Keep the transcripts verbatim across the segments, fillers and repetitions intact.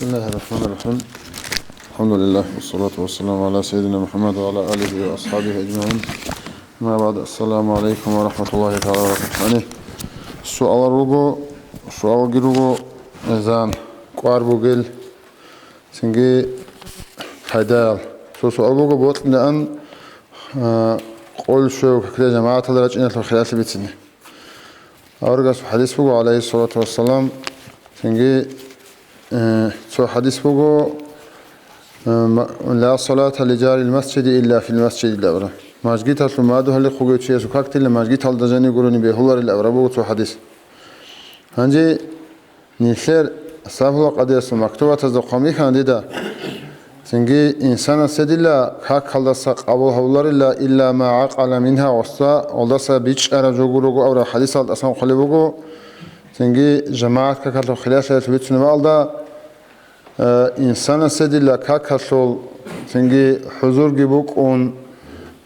بسم الله الرحمن الرحيم. الحمد لله، والصلاة والسلام على سيدنا محمد وعلى آله وأصحابه أجمعين. أما بعد، السلام عليكم ورحمة الله تعالى وبركاته. Гьаниб суал руго, суалги руго, азан кӀвар бугел, цинги пайдаял. Цо суал буго, бокьилаан, а, къол щвев какде жамагӀаталда рачӀиналъул хиралъи бицине. Аварагасул хадис буго, гӀалайгьиссалату вассалам, цинги, э, цо хадис буго, э, ма-, «Ла салата ли жарил масжиди илля фил масжиди», – абураб. Мажгиталъул мадугьалихъ вугев чиясул как дила мажгиталда жанив гурони бегьуларил абураб буго цо хадис. Гьанже нилъер сабула къадиясул мактубатазда хъван бихьана дида. Цинги инсанасе дила какалдаса къабул гьавуларила илла ма гӀакъала мингьа, гъосда, гъолдаса бичӀчӀараб жо гурого абураб хадисалда тӀасан хъвалеб буго. Цинги жамагӀат какалъул хиралъиялъ бицунеб бакӀалда, э, инсанасе дила какалъул цинги хӀузурги букӀун,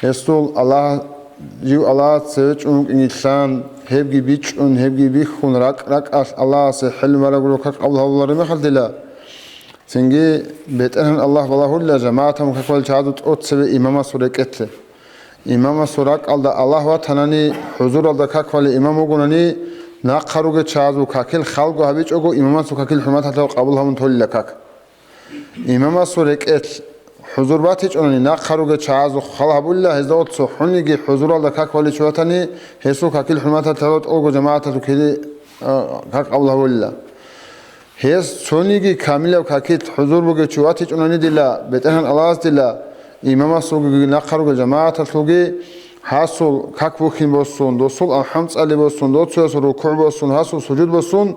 гьесул Аллагь, жив Аллагьас цеве чӀун вукӀинилан, гьебги бичӀчӀун, гьебги бихьун, ракӀ-ракӀалъ Аллагьасе хӀел-марагулев как къабул гьавулареб мехалъ дила. Цинги БетӀергьан Аллагь балагьулила жамагӀатаб как балел чагӀазул тӀоцебе имамасул рекӀелъе. Имамасул ракӀалда Аллагь ватанани, хӀузуралда как балев имам вугонани, нахъа ругел чагӀазул какил халго гьабичӀого, имамасул какил хӀурматалъе къабул гьабун толила как. Имамасул рекӀелъ хӀузур батичӀунани, нахъа ругел чагӀазул хал гьабулила, гьезда цо хӀуниги хӀузуралда как балев чи ватани, гьесул какил хӀурматалъе тӀолго жамагӀаталъул кири, а, как къабул гьабулила. Гьес цониги камилаб какил хӀузур бугев чи ватичӀунани дила, БетӀергьан Аллагьас дила, имамасулги нахъа ругел жамагӀаталъулги, гьасул как бухьин босун, досул алхӀам цӀали босун, доцоясул рукугӀ босун, гьасул сужуд босун,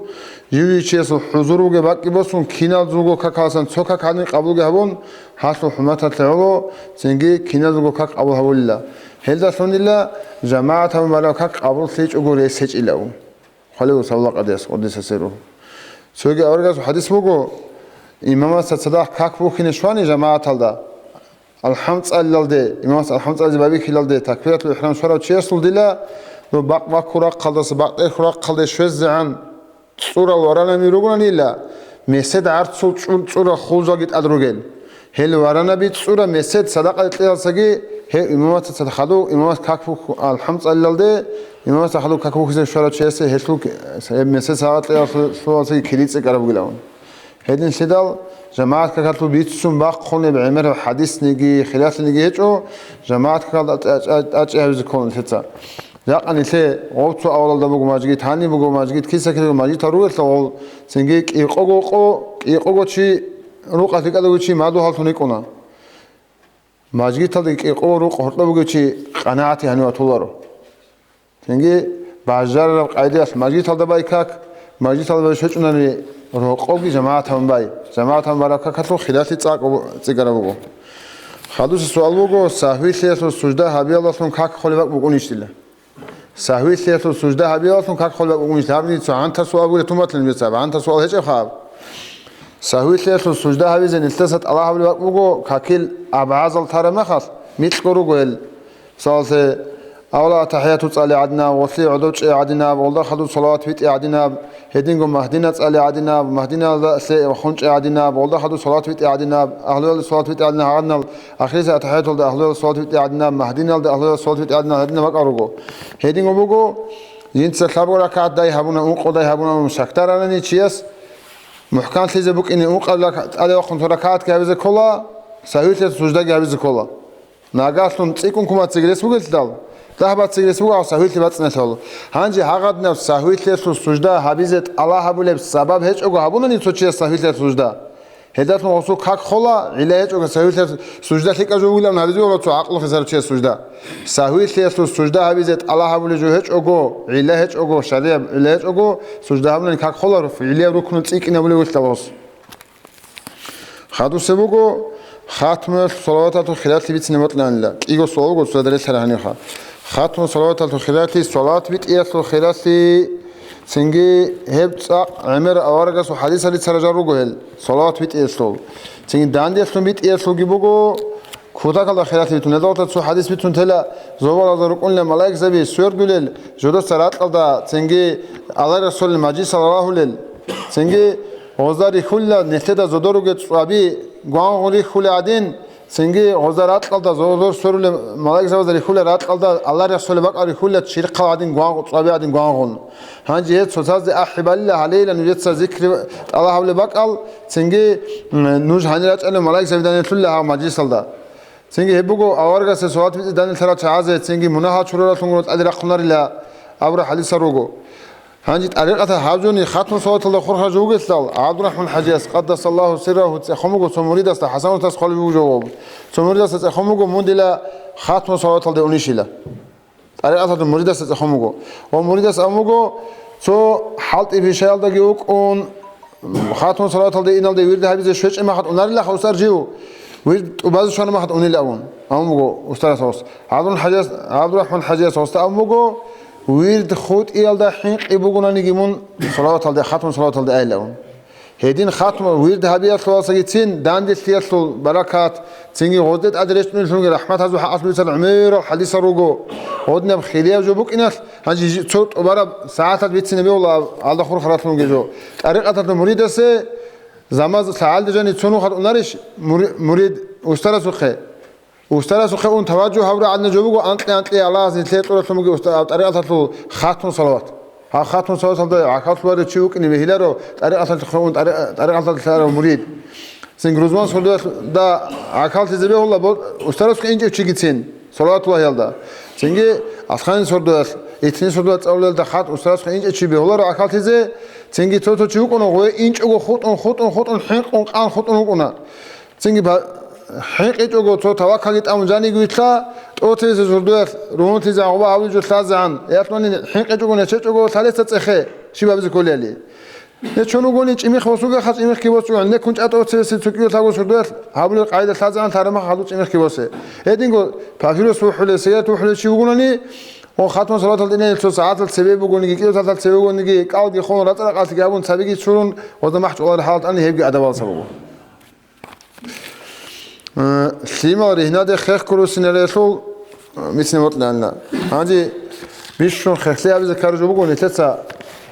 жив чиясул хӀузур бугеб бакӀги босун, киназулго какаласан цо как гьаниб къабулги гьабун, гьалъул хӀурматалъе гӀоло, цинги киназулго как къабул гьабулила. Гьелдалъунила жамагӀатаб бараб как къабуллъичӀого рес гьечӀилав. Хъвалев савлакъадияс, къуддиса сирругьу. Цоги аварагасул хадис буго, имамасда цадахъ как бухьине щвани жамагӀаталда, алхӀам цӀалилалде, имамас алхӀам цӀализе байбихьилалде, такбиратул ихӀрам щварав чиясул дила, ну, бакъ баккул рахъалдаса бакъ тӀерхьул рахъалде щвезегӀан цӀурал варанами ругонанила, месед гӀарцул чӀу-, цӀурал хулзалги тӀад ругел. Гьел варанаби цӀура месед садакъа кьеялсаги, гьев имамасда цадахъ хадув, имамас как бухь-, алхӀам цӀалилалде, имамасда хадув как бухьизе щварав чиясе гьелъул к-, гьеб месед садакъа кьеялъулалсаги кири цӀикӀкӀараб бугилан. Гьединлъидал жамагӀат какалъул бицун бахъунеб гӀемераб хадисниги, хиралъиниги гьечӀо, жамагӀат какалда тӀа-, тӀа-, тӀачӀи гьавизе ккола нилъеца. Жакъа нилъе гъов цо авалалда буго мажгит, гьаниб буго мажгит, киса-киса мажгитал ругелъул гъол, цинги кӀикъого къо-, кӀикъого чи, рукъалъ рикӀкӀадав чи мадугьаллъун рикӀкӀуна. Мажгиталда кӀикъого рукъ гьоркьоб бугев чи къанагӀатги гьанив ватуларо. Цинги бажарараб къайдаялъ мажгиталда бай как, мажгиталда бай щвечӀунани рокъовги жамагӀаталъун бай. ЖамагӀаталъун бараб какалъул хиралъи цӀакъ цӀикӀкӀараб буго. Хадуса суал буго, сагьвилъиялъул сужда гьабиялдалъун как холеб бакӀ букӀунищила? Сагьвилъиялъул сужда гьабиялдалъун как холеб бакӀ букӀунищ? Гьабни цо гӀантар суал буго, туматлъин жеца, гӀантар суал гьечӀеб хаб. Сагьвилъиялъул сужда гьабизе нилъеца тӀалаб гьабулеб бакӀ буго, какил абгӀазал тараб мехалъ, микьго руго гьел. Мисалалъе, авала атахӀияту цӀали гӀадинаб, гъолъие гӀодов чӀей гӀадинаб, гъолда хадув салават витӀи гӀадинаб, гьединго магьдина цӀали гӀадинаб, магьдиналда лъе вахун чӀей гӀадинаб, гъолда хадув салават витӀи гӀадинаб, агьлуялда салават витӀи гӀадинаб гьагъадинал, ахирисеб атахӀияталда агьлуялда салават витӀи гӀадинаб, магьдиналда агьлуялда салават витӀи гӀадинаб, гьадинаб бакӀал руго. Гьединго буго, жинца лъабго ракагӀат дай гьабуна, ункъо дай гьабуна абун шакдарарани чияс, мухӀканлъизе букӀине ункъабила тӀаде вахъун цо ракагӀатги гьабизе ккола, сагьвилъиялъул суждаги гьабизе ккола. Нагагьлъун цӀикӀкӀун кумацаги рес бугелъидал, дагь бацаги рес буго, гьав сагьвилъи бацӀцӀиналъе гьавула. Гьанже гьагъадинаб сагьвилъиялъул сужда гьабизе тӀалаб гьабулеб сабаб гьечӀого гьабунани цо чияс сагьвилъиялъул сужда, гьелдалъун гъосул как хола, гӀилла гьечӀого сагьвилъиялъ сужда лъикӀаб жо бугилан гьабизе бала цо гӀакълу хисарав чияс сужда. Сагьвилъиялъул сужда гьабизе тӀалаб гьабулеб жо гьечӀого, гӀилла гьечӀого, шаригӀаб гӀилла гьечӀого, сужда гьабунани как хола, гӀилияб рукну цӀикӀкӀинабулев вилълъа гъос. Хадусе буго, хатмуялъ салаваталъул хиралъи бицине бокьанила. КӀиго суал буго, цода релълъараб гьанибха. Хатму салаваталъул хиралъи, салават битӀиялъул хиралъи, цинги гьеб цӀакъ гӀемер аварагасул хадисалде царажал руго гьел, салават битӀиялъул. Цинги данделъун битӀиялъулги буго, кутакалда хиралъи битӀун. Гьелдалда цо хадис битӀун тела, зобалазда рукӀунила малаикзаби свердулел, жодоца ракьалда, цинги Аллагь Расулил мажлисал рагьулел, цинги Гъозда рихьула нилъеда зодоруге цӀваби гвангъун рихьула гӀадин, цинги гъозда ракьалда зодор сверулел малаикзабазда рихьула ракьалда Аллагь рехсолеб бакӀал рихьула чирхъал гӀадин гвангъ-, цӀваби гӀадин гвангъун. Гьанже гьеб цоцазде ахӀи балила гьалейилан нужеца зикри тӀалаб гьабулеб бакӀал, цинги, м, нуж гьанир рачӀалев малаикзабиданиялъула гьав мажлисалда. Цинги гьеб буго аварагасде салават бицӀиданилъарал чагӀазе, цинги мунагьал чураралъун гуро тӀаде рахъунарила абураб хӀадисал руго. Гьанже тӀарикъаталъ гьаб жони хатму салаваталда хурхараб жо вугелъул, ГӀабдурахӀман хӀажияс, къаддасаллагьу сиррагьу, цӀехун буго цо муридасда, ХӀасанатас хъвалеб буго жаваб. Цо муридасда цӀехун буго мун дила хатму салаваталде унищила. ТӀарикъаталъул муридасда цӀехун буго. Ва муридас абун буго, цо хӀалтӀи пишаялдаги вукӀун, хатму салаваталде иналде вирд гьабизе щвечӀеб махат унарилаха устар жив, вирд тӀубазе щвана махат унила абун. Абун буго устарас гъос. ГӀабдул хӀажияс-, ГӀабдурахӀман хӀажияс гъосда абун буго, вирд хутӀиялда хӀинкъи бугонаниги мун салаваталде, хатму салаваталде айила абун. Гьедин хатму вирд гьабиялъувалсагицин данделъиялъул баракат, цинги гъозде тӀаде рещтӀунеллъунги рахӀматазул хӀакъалъулъ бицарал гӀемерал хӀадисал руго. Гъодинаб хирияб жо букӀиналъ, гьанже жи-, цо тӀубараб сагӀаталъ бицине бегьула гьалда хурхаралъунги жо. ТӀарикъаталъул муридасе замаз лъагӀалде жани цо нухалъ унарищ мури-, мурид устарасухъе? Устарасухъе ун таваджугь гьабураб гӀадин жо буго, анкьи-анкьи Аллагьас нилъее кьуралъун буго уста-, тӀарикъаталъул хатму салават. Гьаб хатму салаваталда гӀахьаллъуларев чи вукӀине бегьиларо, тӀарикъаталъухъе ун тӀари-, тӀарикъаталда лъарав мурид. Цин Грузман сордоялда гӀахьаллъизе бегьула бо-, устарасухъе инчӀев чигицин салаватуллагьиялда. Цинги Асхъанин сордоялъ, Итнин сордоялъ цӀалулелда хатӀ устарасухъе инчӀев чи бегьуларо гӀахьаллъизе, цинги цо-цо чи вукӀуна, гъое инчӀого хутӀун, хутӀун, хутӀун, хӀинкъун, къан хутӀун вукӀуна. Цинги ба-, хӀинкъичӀого цо тавакалги тӀамун жаниги вилълъа, тӀоцевесев сордоялъ ругьунлъизе гӀагъуба гьабулеб жо лъазегӀан, ялъуни хӀинкъичӀого нечечӀого лъалеца цӀехе, щиб гьабизе кколели. Нечон вугони чӀимих босугеха, чӀимихги босугӀан, неккун чӀа тӀоцевесев цо кӀиго лъабго сордоялъ гьабулеб къайда лъазегӀан лъараб махалъ гьадул чӀимихги босе. Гьединго папирус бухӀулев, сигарет бухӀулев чи вугони, ва хатму салатал тӀинеги цо сагӀатал цебе бугониги, кӀиго сагӀатал цебе бугониги, кӀалги хун, рацӀа-ракъалъги гьабун, цабиги чурун, гъозда махӀ чӀвалареб хӀалат ани гьебги адабалса буго. Э, лъимал ригьнаде хех ккурусинарелъул, э, мицни бокьилаанила. Гьанже бищун хехлъи гьабизе ккараб жо буго нилъеца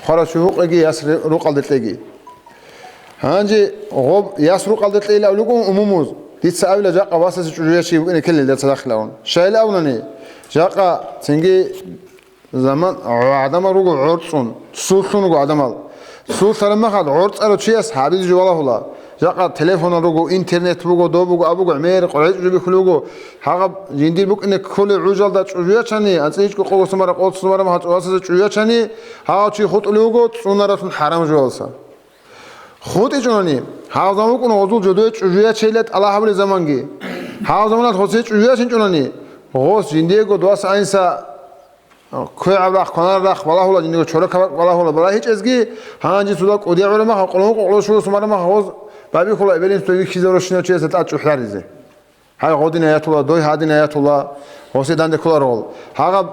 хварав чи гьукъеги яс ре-, рукъалде кьеги. Гьанже гъоб яс рукъалде кьейилан абулеб буго умумуз, дица абила жакъа васасе чӀужу ячи букӀине ккелел дица дахъилавун. Щайилан абунани, жакъа цинги заман, гӀадамал руго гӀорцӀун, суллъун руго гӀадамал. Суллъараб махалъ гӀорцӀарав чияс гьабизе жо балагьула. Жакъа телефонал руго, интернет буго, доб буго, аб буго, гӀемер къваригӀел чӀужу бихьулеб буго. Гьагъаб жиндир букӀине кколеб гӀужалда чӀужу ячани, анцӀила ичӀго къого сумара, къоло сумара махалъ васасе чӀужу ячани, гьагъав чи хутӀулев вуго цӀунаралъун хӀарам жоялса. ХутӀичӀунани, гьав заман вукӀуна гъозул жодое чӀужу ячейилан тӀалаб гьабулеб заманги. Гьав заманалъ гъосие чӀужу ячинчӀунани, гъос жиндиего дос гӀайнса квегӀаб рахъ, кванараб рахъ балагьула, жиндиего чорокаб бакӀ балагьула, балагьичӀезги, гьанже цо доб кӀудияв гӀурамаха, къулгьун къокъоло щуго сумарамаха гъоз бабихьула эбел-инсуда вихьизарущинав чиясда тӀад чӀухӀларизе. Гьай, гъодин аятула, дой гьадин аятула, гъосе данде кколарогъул. Гьагъаб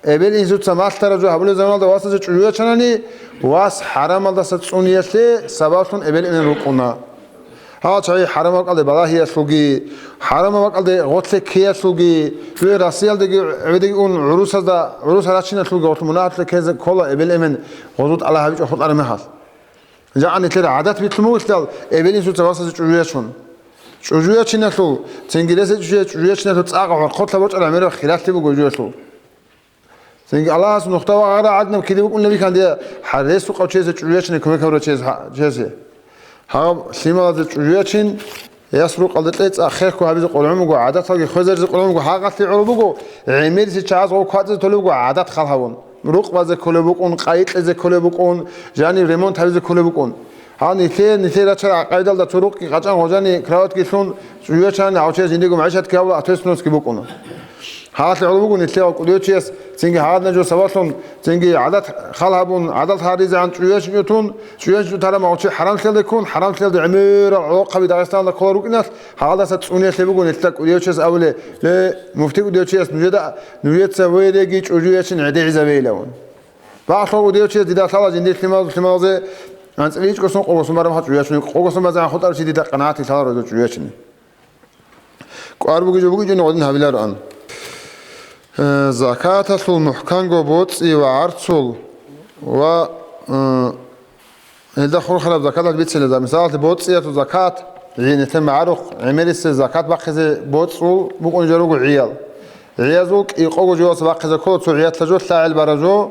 эбел-инсуца малъараб жо гьабулеб заманалда васасе чӀужу ячанани, вас хӀарамалдаса цӀуниялъе сабаблъун эбел-эмен рукӀуна. Гьал чагӀи хӀарамаб бакӀалде балагьиялъулги, хӀарамаб бакӀалде гъорлъе ккеялъулги, цоял Россиялдаги гӀодеги ун гӀурусазда, гӀурус гьарачиналъулги гъорлъ мунагьалъе ккезе ккола эбел-эмен гъозу тӀалаб гьабичӀо хутӀараб мехалъ. ЖагӀа нилъер гӀадат битӀун буго лъал эбел-инсуца васасе чӀужу ячун. ЧӀужу ячиналъул, цинги ресечӀужуя-, чӀужу ячиналъул цӀакъ гӀорхъолъа бочӀараб гӀемераб хиралъи буго жуялъул. Цинги Аллагьас нухда вагъара гӀадинаб кида букӀунеб бихьан дия, гьар ресукъав чиясе чӀужу ячине кумек гьабурав чияс гьа-, чиясе. Гьаб лъималазе чӀужу ячин, яс рукъалде кьей цӀа хехго гьабизе къулгӀун буго, гӀадаталги хвезаризе къулгӀун буго, гьагъалъе гӀоло буго, гӀемериси чагӀаз гъов кватӀизе толеб буго гӀадат хал гьабун. Рукъ базе кколеб букӀун, къайи кьезе кколеб букӀун, жаниб ремонт гьабизе кколеб букӀун. Гьал нилъее, нилъее рачарал гӀакъайдалда цо рукъги къачӀан гъожани краватги лъун, чӀужу ячани, гьав чияс жиндиего магӀишатги гьабула, ответственностьги букӀуна. Гьалъе гӀоло буго нилъее кӀудияв чияс, цинги гьагъадинаб жо сабаблъун, цинги гӀадат хал гьабун, гӀадат гьаризегӀан чӀужу ячинчӀо тун, чӀужу ячинчӀо тараб магӀу чи хӀарамлъиялде ккун, хӀарамлъиялда гӀемерал гӀолохъаби Дагъистаналда кколел рукӀиналъ, гьагъадаса цӀуниялъе буго нилъеда кӀудияв чияс абулеб: «Ле, муфти кӀудияв чияс, нужеда, нужеца ве реги чӀужу ячин гӀедегӀизавейилан». Бакълъун кӀудияв чияс дида лъала жиндир лъимал-, лъималазе анцӀила ичӀго сон къого сон бараб хӀал чӀужу ячун, къого сон базегӀан хутӀарав чи дида къанагӀатлъи лъаларо гьезул чӀужу ячине. КӀвар бугеб жо бугичӀони гъодин гьабилароан. Э, закаталъул мухӀканго боцӀи ва гӀарцул ва, э, Гьелда хурхараб закаталъ бицинилан, мисалалъе, боцӀиялъул закат, гьениб магӀарухъ гӀемерисел закат бахъизе боцӀул букӀун жо руго гӀиял. ГӀиязул кӀикъого жоялъа бахъизе ккола цо гӀиялъа жо, лъагӀел бараб жо.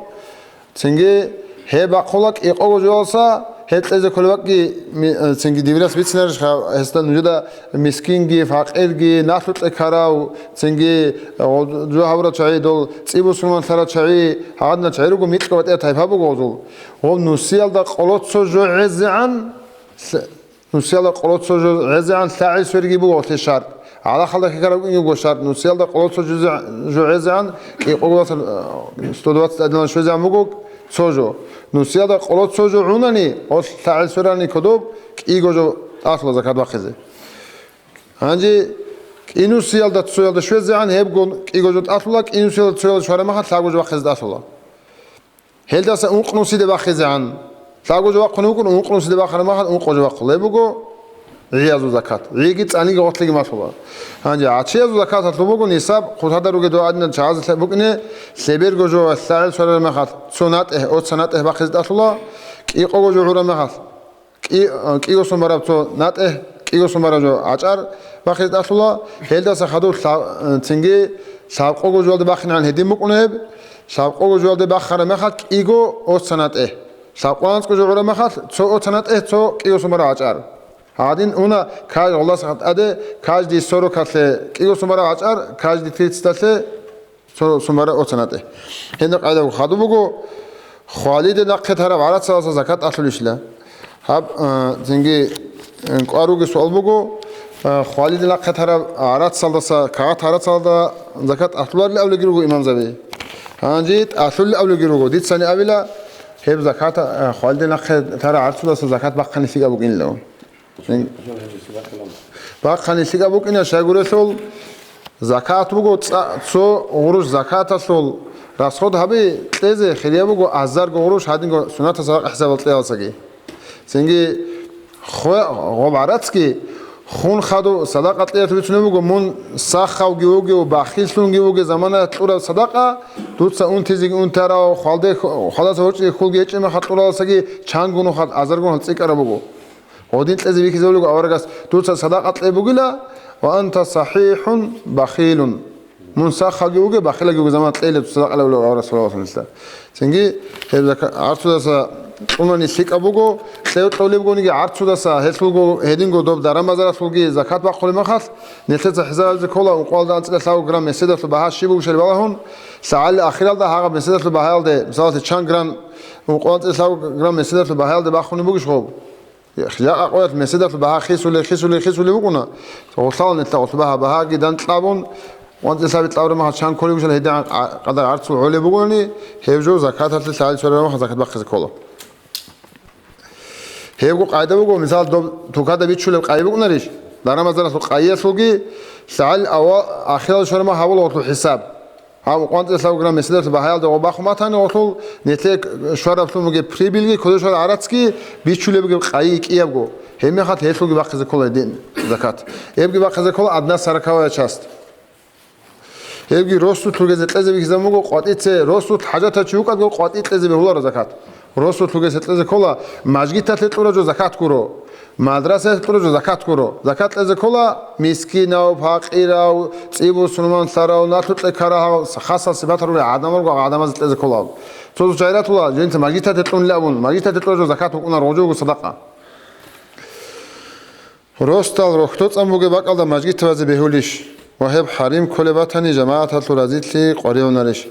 Цинги гьеб бахъула кӀикъого жоялъа, гьеб кьезе кколеб бакӀги, ми-, цинги дибирас бицинарищха, гьесда нужеда мискинги, факъирги, налъукье ккарав, цинги, э, жо гьабурал чагӀи, дол цӀи бусурманлъарал чагӀи, гьагъадинал чагӀи руго, микьго батӀияб тайпа буго гъозул. Гъоб нусиялда къоло цо жо гӀезегӀан, лъ-, нусиялда къоло цо жо гӀезегӀан лъагӀел сверги буго гъолъе шарт. ГӀалахалда хьихьараб кӀиги буго шарт, нусиялда къоло цо жо гӀезегӀан, кӀикъого, э, сто двадцать один щвезегӀан буго цо жо. Нусиялда къоло цо жо гӀунани, гъолъ лъагӀел сверани кодоб, кӀиго жо тӀалъула закат бахъизе. Гьанже кӀинусиялда цоялда щвезегӀан гьебго кӀиго жо тӀалъула, кӀинусиялда цоялда щвараб мехалъ лъабго жо бахъизе тӀалъула. Гьелдаса ункънусиде бахъизегӀан. Лъабго жо бахъун вукӀун, ункънусиде бахъараб мехалъ ункъо жо бахъула. Гьеб буго гӀиязул закат. ГӀиги цӀаниги гъорлъиги малъула. Гьанже гӀачиязул закаталъул буго нисаб, хутӀадар ругедул гӀадинал чагӀазда букӀине, лъеберго жо лъагӀел щварараб мехалъ цо натӀе, оца натӀе бахъизе тӀалъула, кӀикъого жо гӀураб мехалъ кӀи-, кӀиго сум бараб цо натӀе, кӀиго сум бараб жо гӀачӀар бахъизе тӀалъула, гьелдаса хадуб лъа-, цинги лъабкъого жоялде бахинегӀан гьедин букӀуна гьеб, лъабкъого жоялде бахараб мехалъ кӀиго оца натӀе, лъабкъо анцӀго жо гӀураб мехалъ цо оца натӀе, цо кӀиго сум бараб гӀачӀар. Гьадин уна каж-, гъолдаса тӀаде каждый сорокалъе кӀиго сум бараб гӀачӀар, каждый тридцаталъе цо сум бараб оца натӀе. Гьениб къайда буго, хадуб буго, хвалиде нахъе тараб гӀарацалдаса закат тӀалъулищила? Гьаб, а, цинги, э, кӀвар ругел суал буго, а, хвалиде нахъе тараб гӀарацалдаса, кагъат гӀарацалда закат тӀалъуларилан абулебги руго имамзаби. Гьанже тӀалъулел абулебги руго, дицани абила, гьеб закат, а, хвалиде нахъе тараб гӀарцудаса закат бахъани лъикӀаб букӀинилан. Бахъани лъикӀаб букӀина, щайгурелъул закат буго цӀа-, цо гъурущ закаталъул расход гьаби кьезе хирияб буго азарго гъурущ гьадинго суннатал садакъа хӀисабал кьеялдасаги. Цинги хве-, гъоб гӀарацги хун хадуб садакъа кьеялъ бицунеб буго, мун сахавги вугев, бахиллъунги вугев заманаялъ кьураб садакъа, дуца унтизеги унтарав, хвалде-, хвалдаса гьоркьизе хьулги гьечӀеб мехалъ кьуралдасаги чанго нухалъ, азарго нухалъ цӀикӀкӀараб буго. Гъодин кьезе бихьизабулеб буго аварагас, дуца садакъа кьей бугила, ва анта сахихун бахилун. Мун сахаги вугев, бахилаги вугев заман кьейила дуца садакъа кьей бугила аварагас, саллаллагьу гӀалайгьи ва саллам. Цинги гьеб зака-, гӀарцудаса кьунани лъикӀаб буго, кьев кьолеб бугониги гӀарцудаса, гьелъулго гьединго доб даран-базаралъулги закат бахъулеб мехалъ, нилъеца хӀисаб гьабизе ккола, ункъоялда анцӀила лъабго грамм меседалъул багьа щиб бугеб щали балагьун, лъагӀалли ахиралда гьагъаб меседалъул багьаялде, мисалалъе, чан грамм, ункъоялда анцӀила лъабго грамм меседалъул багьаялде бахунеб бугищ гъоб? Жакъа къоялъ меседалъул багьа хисулей, хисулей, хисулей букӀуна. Гъолъала нилъа гъолъул багьа, багьаги дандчӀвабун, ванцӀи лъаби кьабураб мехалъ чан кколеб щал гьедигӀан къа-, къадар гӀарцул гӀолеб бугони, гьеб жо закаталъе лъалел чӀвараб мехалъ закат бахъизе ккола. Гьебго къайда буго, мисал, доб тукада бичулеб къайи букӀунарищ? Даран-базаралъул къайиялъулги лъагӀалил авал ахирал щвараб мехалъ гьабула гъолъул хӀисаб. Гьаб ункъоялда анцӀила лъабго грамм меседалъул багьаялда гъоб бахун батани гъолъул, нилъее щвараблъун бугеб прибыльги, кодоб щвараб гӀарацги, бичулеб бугеб къайи кӀиябго, гьеб мехалъ гьелъулги бахъизе ккола гьедин закат. Гьебги бахъизе ккола одна сороковая часть. Гьебги росулъ ругезе кьезе бихьизабун буго къватӀице, росулъ хӀажатав чи вукӀаго къватӀи кьезе бегьуларо закат. Росулъ ругезе кьезе ккола, мажгиталъе кьураб жо закат гуро. Мадрасаялъе кьураб жо закат гуро. Закат кьезе ккола мискинав, пакъирав, цӀи бусурманлъарав, налъукье ккарагьав, хасал сипат ругел гӀадамалго гӀадамазе кьезе ккола. Цо-цо чагӀи ратула, жинца мажгиталъе кьунилан абун, мажгиталъе кьураб жо закат букӀуна, гъоб жо буго садакъа. Росдал рохьдоцӀан бугеб бакӀалда мажгит базе бегьулищ ва гьеб хӀарим кколеб батани, жамагӀаталъул разилъи къваригӀунарищ?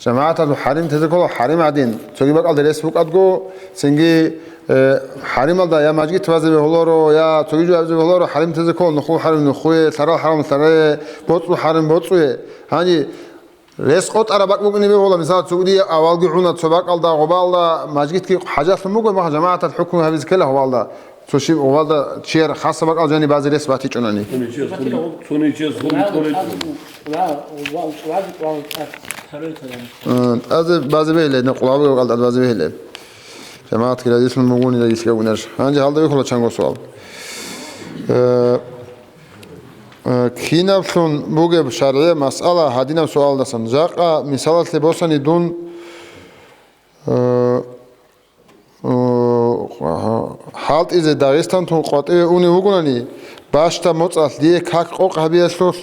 ЖамагӀаталъул хӀарим тезе ккола хӀарим гӀадин, цоги бакӀалда рес букӀадго, цинги, э, хӀарималда я мажгит базе бегьуларо, я цоги жо гьабизе бегьуларо, хӀарим тезе ккола нухул хӀарим нухуе, лъарал хӀарам лъарае, боцӀул хӀарим боцӀуе. Гьанже рес къотӀараб бакӀ букӀине бегьула, мисал, цогидие авалги гӀуна цо бакӀалда, гъобалда мажгитги хӀажалъун буго, мах жамагӀаталъ хӀукму гьабизе ккела гъобалда. Цо щиб гъобалда чияр хасаб бакӀал жаниб базе рес батичӀунани. Цони чияс хун, цони чияс хун кколел. Э, азе базе бегьилеб, на къулаб бакӀал тӀад базе бегьилеб. ЖамагӀатги разилъун бугони, разилъ гьабунарищ. Гьанже гьалда бихьула чанго суал. Э, э, кинаблъун бугеб шаргӀияб масъала гьадинаб суалдасан. Жакъа мисалалъе босани дун, э, э, АлтӀизе Дагъистантун къватӀиве унев вугунани, бащдаб моцӀалъ дие как къокъ гьабиялъулъ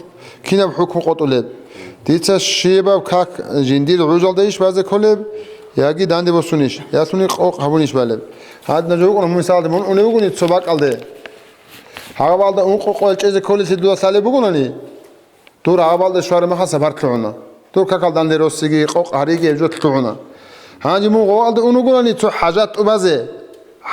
кинаб хӀукму къотӀулеб? Дица щибаб как жиндир гӀужалда иш базе кколеб, яги данде босунищ, ялъуни къокъ гьабунищ балеб? Гьадинаб жо букӀуна, мун мисалда, мун унев вугони цо бакӀалде. Гьагъабалда ункъо къоял чӀезе кколелъи дуда лъалеб бугунани, дур гьагъабалда щвараб мехалъ сапар лъугӀуна. Дур какал данде росиги, къокъ гьариги гьеб жо лъугӀуна. Гьанже мун гъовалда ун вугунани цо хӀажат тӀубазе,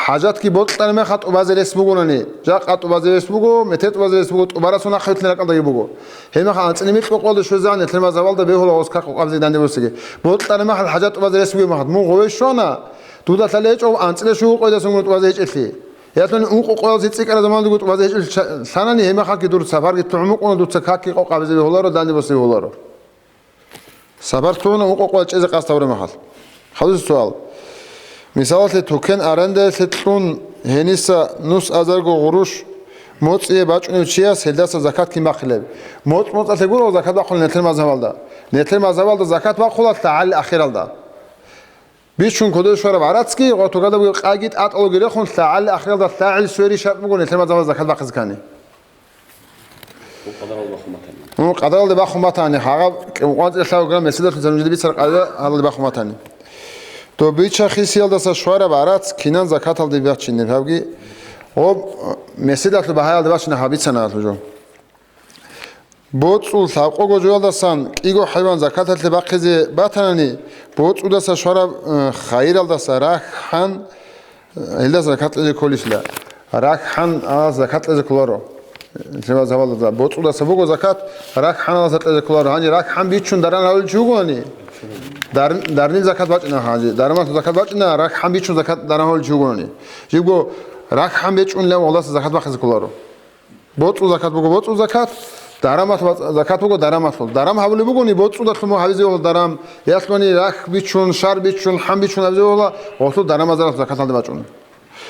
хӀажатги бокьараб мехалъ тӀубазе рес бугунани, жакъа тӀубазе рес буго, метер тӀубазе рес буго, тӀубарасун ахӀи вутлъин ракӀалдаги буго. Гьеб мехалъ анцӀила микьго къоялда щвезегӀан, нилъер мазгьабалда бегьула гъос как къокъабизе данде босиги. Бокьараб мехалъ хӀажат тӀубазе рес бугеб мехалъ мун гъове щвана, дуда лъалеб гьечӀо анцӀила щуго къоялдасан тӀубазе гьечӀелъи. Ялъуни ункъо къоялъе цӀикӀкӀараб заманалдаго тӀубазе гьечӀел ша-, лъанани, гьеб мехалъги дур сапарги лъугӀун, дуца какги къокъабизе бегьуларо, данде босизе бегьуларо. Сапар лъугӀуна ункъо къоял чӀезе къасд гьабураб мехалъ. Хадусеб суал. Мисалалъе, тукен арендаялъе кьун, гьениса нус азарго гъуруш моцӀие бачӀунев чияс гьелдаса закат кин бахъилеб? МоцӀ-моцӀалъе гуро закат бахъулеб нилъер мазгьабалда. Нилъер мазгьабалда закат бахъула лъагӀалил ахиралда. Бичун кодобе щвараб гӀарацги, гъотӀ гьадабги къаги тӀатӀалги рехун, лъагӀалил ахиралда лъагӀел сверил шартӀ буго нилъер мазгьабалда закат бахъизе ккани. Къадаралде бахун батани. Гьун, къадаралде бахун батани, гьагъаб кӀикъоялда лъабго грамм меседалъун цо нужеда бицараб къагӀида гьалде бахун батани. Доб бича-хисиялдаса щвараб гӀарац кинан закаталде бачинеб гьабги? Гъоб, меседалъул багьаялде бачина гьаб бицана гьалъул жо. БоцӀул лъабкъого жоялдасан кӀиго хӀайван закаталъе бахъизе батанани, боцӀудаса щвараб, э, хайиралдаса рахьан, э, гьелдаса закат кьезе кколищила? Рахьан, а, закат кьезе кколаро. Лъимал завалда боцӀудаса буго закат, рахьаналдаса кьезе кколаро. Гьанже рахьан бичун даран гьавулев чи вугони? Дар-, дарнил закат бачӀина гьанже. Дарамалъул закат бачӀина, рахьан бичун закат даран гьавулев чи вугони? Жибго рахьан бичунилан гьелдаса закат бахъизе кколаро. БоцӀул закат буго боцӀул закат, дарамалъул бац-, закат буго дарамалъул. Дарам гьабулеб бугони, боцӀудалъун гьабизе гьула дарам, ялъуни рахь бичун, шар бичун, хӀан бичун гьабизе гьула, гьелъул дарамазаралъул закаталде бачӀун.